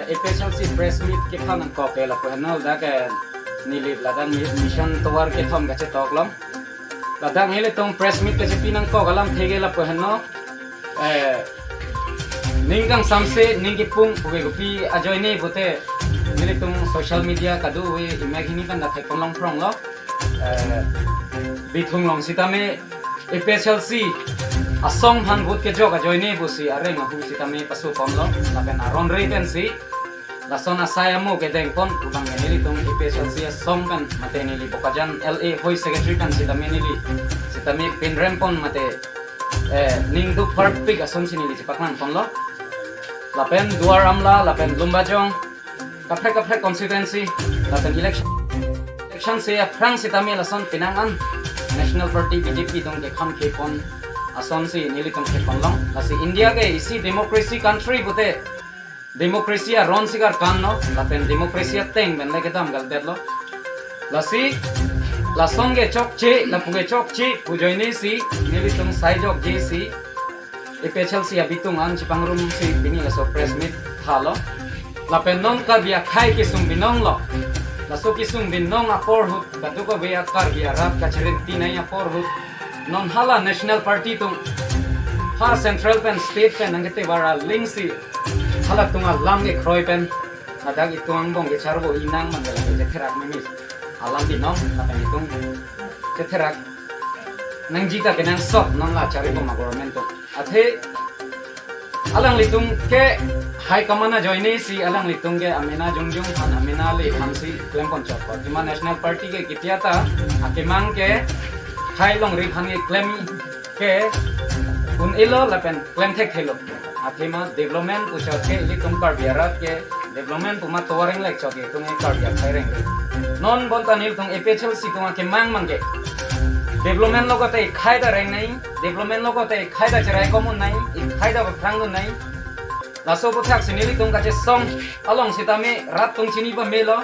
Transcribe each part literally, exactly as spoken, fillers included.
APHLC press meet kepha nangkok ke lapu henlo, dak ke neli ladak mi-, mission tovar kethom kachetok long. Ladak nelitum press meet kachepi nangkok alamthe ke lapu henlo. Eh, ning kangsamse, ning kipung, puke kopi ajoine pute nelitum social media kado-ve imek hini pen da theklong phronglo. Eh, Bithung along sitame APHLC asong aphan vote kejok ajoine pusi areng ahu sitame pasoponlo, lapen aron re pensi lason asai amo kedengpon, pu abang ke nelitum APHLC asong pen mate neli Bokajan LA hoi secretary pen sitame neli sitame pinrempon mate, eh, ning duk parpik asonsi neli chepaklangponlo. Lapen Duar Amla, lapen Lumbajong, kaprek kaprek constituency, lapen election, election se aphrang sitame lason penang an National Party BJP atum kekham khepon asonsi nelitum khepon long. Lasi India ke isi democracy country pute democracy aron si karkan lo, lapen democracy ateng pen le kedam kaldetlo. Lasi lason ke chokche, lapu ke chokche pu ajoine si nelitum sai jokje si APHLC abitung an chepangrum si pini laso press meet thalo. Lapen non Karbi akhei kesung binong lo. Laso kesung binong apor ahut kadokave a-Karbi arat kachirinti nai apor ahut, non hala National Party atum ha central pen state pen nangkete vara lingsi halatum alam kekroi pen, ladak itum angbong kecharbo inang man ke lake chetherak mimi alam binong, lapen itum chetherak nangji ta kenangsot non la charibom a-government atum. Athe alanglitum ke high command ajoine si alanglitum ke amena jongjong aphan, amena le aphan si klempon chotpo. Athema National Party ke ketia ta akemang ke hai longri aphan ke klem ke un-elo lapen klem thekthelo. Athema development pu chot ke ilitum Karbi arat ke development pu ma tovar renglek chot ke itum ke Karbi akhei reng. Non bonta nelitum APHLC atum akemang mang ke development lo kote khei ta reng nai, development lo kote khei ta cherai komun nai, khei ta aphrang dun nai. Laso aputhak si nelitum kachesong along sitame rat atum chini pamelo.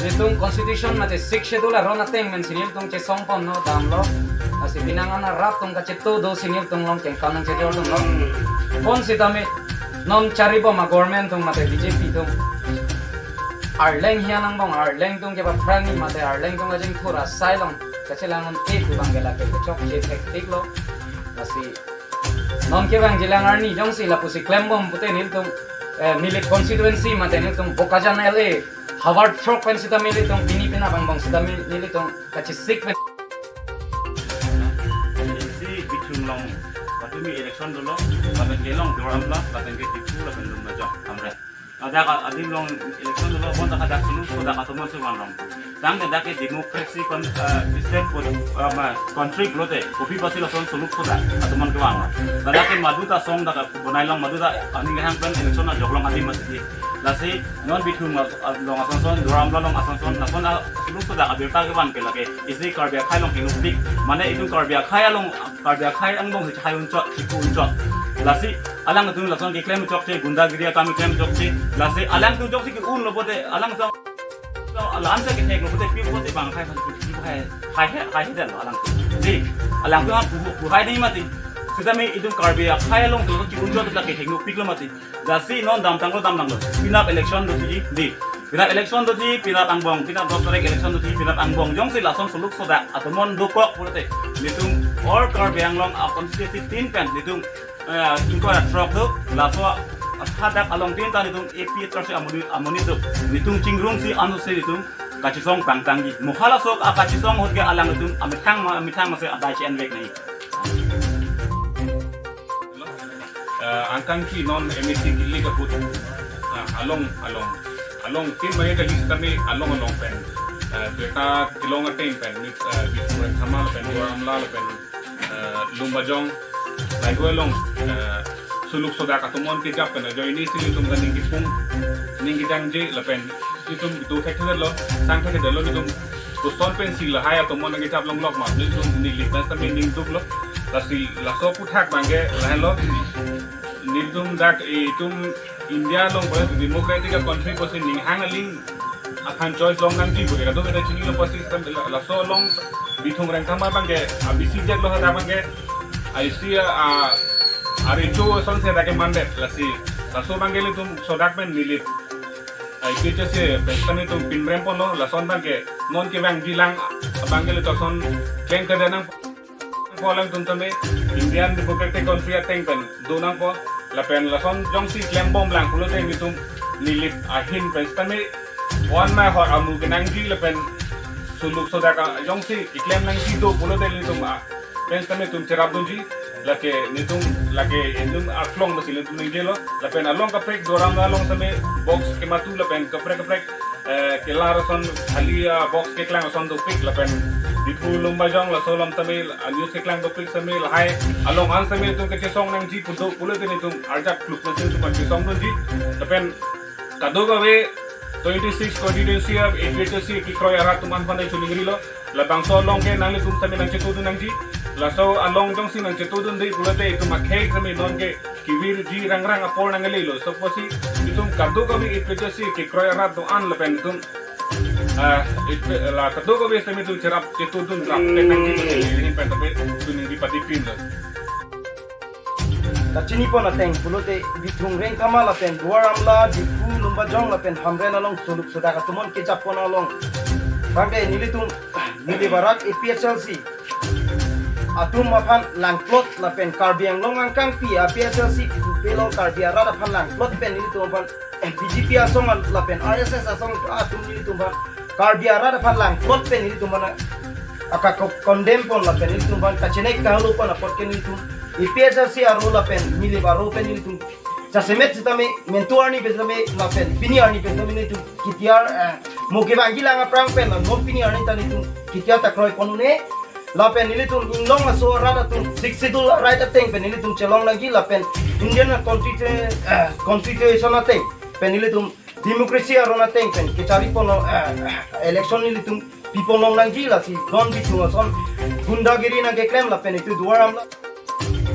Nelitum constitution mate Sixth Schedule aron ateng pen si nelitum chesongpon lo, damlo. Lasi penang an rat atum kacheto do si nelitum along kengkan nangchejor atum lo. Bonsitame non charibom a-government atum mate BJP atum Arleng hian angbong, Arleng atum kepaphrangji mate Arleng atum kachingthur asai along kachelang un-e pu abang ke lake kechokche thektik lo. Lasi non kevangjilang arni jongsi lapusi klembom pute nelitum, eh, Nilip constituency mate nelitum Bokajan LA havar throk pen sitame nelitum pini penap angbong sitame nelitum kachesik pen. Isi Bithung along patumi election dolo, lapen kelong Duar Amla, lapen ke Diphu, lapen Lumbajong, Amre. Ladak adim along election dolo, bonta hadak suluk sodak atomon si vangrong. Tangte dak ke democracy kon, eh, state put, eh, ma, country pulote, kopi apotsi lason suluk sodak atomon kevangrong. Ladak ke madu ta song dak bonai along madu ta aning kehang pen election ajok along adim mati. Lasi non Bithung along asonson, Duar Amla along asonson, lason a suluk sodak abirta kevan ke lake isi Karbi akhei along hinupik, mane itum Karbi akhei along, Karbi akhei angbong si chai unchot, chipu unchot. Lasi alangtum lason keklem chokche, gundagiri akam keklem chokche. Lasi alangtum chokche ke-un lo pute, alangtum alam se kethek lo pute, pi pute bang hai hai hai hai hai hai lo alangtum. Di, alangtum ha pu pu hai nai mati. Sitame itum Karbi akhei along tu chipu unchot ta kethek nupik lo mati. Lasi non damtang lo, damtang lo. Penap election doji, di. Penap election doji, penap angbong, penap dos tarik election doji, penap angbong. Jongsi lason suluk sodak atomon dokok pulote, nelitum all Karbi Anglong a constituency tin pen nelitum, eh, ingkoi ra throk do, laso hadak along tin ta nelitum APHLC amonit, amonit do. Nelitum chingrumsi ansi nelitum kachesong pangtangji. Mo halaso akachesong ahut ke alangtum amethang ma, amethang ma se adai che-envek nai. Eh, angkangsi non MAC ili kaput, eh, along, along, along tin maya kali sitame along along pen, eh, birta kelong ateng pen, mit, eh, Bithung Rengthama lapen Duar Amla lapen, eh, Lumbajong, laihoi along, eh, suluk sodak atomon kejap pen ajoine si nelitum kaning kipung, ning kejangje lapen itum itu thekthedetlo, sang thekthedetlo, itum koson pensi lahai atomon nangkejap longlok ma, nelitum Nilip pen sitame ning duklo. Lasi laso aputhak abang ke lahenlo, nelitum dak itum India along pada democratic country apotsi ning hang aling aphan choice long nangji pu ke kadokave ta chinilo apotsi sitame la, laso along Bithung Rengthama abang ke a BC jet lo hadak abang ke, a isi a, a recho asonsi dak ke mandet. Lasi laso abang ke nelitum sodak pen Nilip A P H L C pen sitame itum pinrem ponlo, lason abangke non kevangji lang abangke lason klem kede nangpo alangtum tame Indian democratic country ateng pen do nangpo. Lapen lason jongsi klembom lang pulote nelitum Nilip ahin pen sitame one my heart amu kenangji lapen suluk sodak jongsi keklem nangji do pulote nelitum a pen sitame itum cherapdunji. Lake nelitum, lake nelitum aklong masi nelitum ningjelo. Lapen along kaprek Duar Amla along sitame box kematu lapen kaprek kaprek, eh, kelar ason hali, ah, box keklang ason dopik lapen Diphu Lumbajong laso alam sitame, ah, news keklang dopik sitame lahai along an sitame itum kachesong nangji pudo pulote nelitum arjak kluk nasi itum kachesongdunji. Lapen kadokave twenty-six constituency A P H L C kekroi arat atum aphan choningrilo. Labangso along ke nanglitum sitame nangchetudun nangji. Laso along jongsi nangchetudunde pulote itum akhei sitame nonke kevirji rangrang apor nanglelo. So pusi itum kadokave A P H L C kekroi arat do-an lapen itum, ah, ip-, la kadokave sitame itum cherap chetudun rap pen nangji pusi nelihin pen sitame chiningri padi pinlo. Kachini pon ateng pulote Bithung Rengkama lapen Duar Amla, Diphu Lumbajong lapen Hamren along suluk sodak atum an kejapon along, bangke nelitum Nilip arat A P H L C atum aphan langplot lapen Karbi Anglong angkangpi A P H L C pupe along Karbi arat aphan langplot pen nelitum aphan B J P asong an lapen R S S asong atum nelitum aphan Karbi arat aphan langplot pen nelitum aphan aka ko-, condemn pon lapen nelitum aphan kachenek kahalo pon apot ke nelitum A P H L C aro lapen Nilip aro pen nelitum jasemet sitame mentu arni pen sitame lapen pini arni pen sitame nelitum K T R, eh, mo kevangji lang aphrang pen non pini arni ta nelitum K T R ta kroipon un-e. Lapen nelitum inglong aso arat atum Sixth Schedule right ateng pen nelitum chelong nangji lapen Indian Constitu-, eh, Constitution ateng pen nelitum democracy aron ateng pen kecharipon, eh, election nelitum pipon long nangji. Lasi non Bithung ason gundagiri nangkeklem lapen itum Duar Amla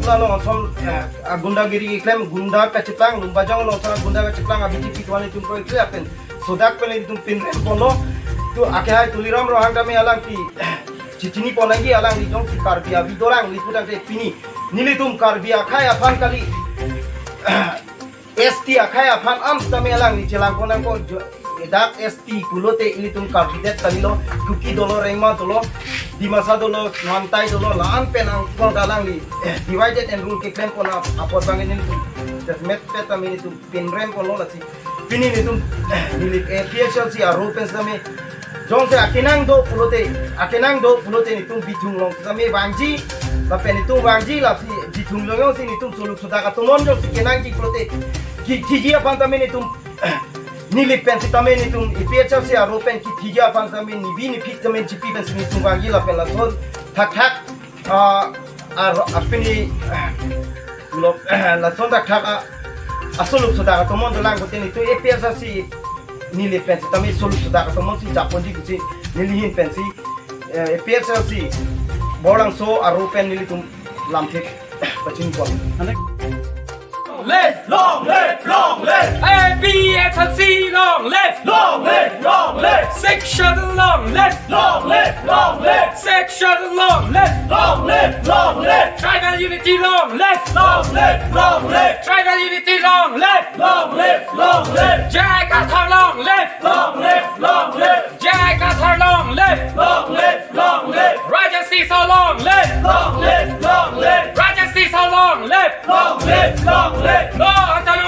along ason, eh, gundagiri keklem, gunda kacheplang, Lumbajong along ason gunda kacheplang, a B J P tuan itum kroikre lapen sodak pen itum pinrem ponlo. Tu akhai Tuliram Ronghang tame alangli chechini pon nangji, alangli jongsi Karbi avi dorang li putangte pini nelitum Karbi akhai aphan kali, S T akhai aphan an sitame alangli chelang pon nangkok jo-, dak S T pulote ilitum Karbi det kalilo, Kuki dolo, Rengma dolo, Dimasa dolo, Mantai dolo, la-an pen angkong alangli divided and rule keklem pon ap-, apot bang nelitum jasemet pen sitame nelitum pinrem ponlo. Lasi pini nelitum, Nilip A P H L C aro pen sitame jongsi akenang do pulote, akenang do pulote nelitum Bithung along sitame vangji, lapen nelitum vangji, lasi Bithung along jongsi nelitum suluk sodak atum an jongsi kenangji pulote, ki-, kiji aphan sitame nelitum, Nilip pen sitame nelitum A P H L C aro pen kiji aphan sitame nibi niphi sitame chipi pen si nelitum vangji lapen lason thakthak, ah, ar-, apini, ah, lok, lason thakthak a, asuluk sodak atum an dolang pulote nelitum A P H L C Nilip pen sitame suluk sodak atum an si japonji pusi nelihin pensi, eh, A P H L C Borlangso aro pen nelitum lamthek pachini pon. Live! Long live! Long live! A P H L C, long live! Long live! Long live! Sixth Schedule, long live! Long live! Long live! Sixth Schedule, long live! Long live! Long live! Tribal unity, long live! Long live! Long live! Tribal unity, long live! Long live! Long live! J I Kathar, long live! Long live! Long live! J I Kathar, long live! Long live! Long live! Rajesh Tisso, long live! Long live! Long live! Rajesh Tisso, long live! Long live! Long live! Long live!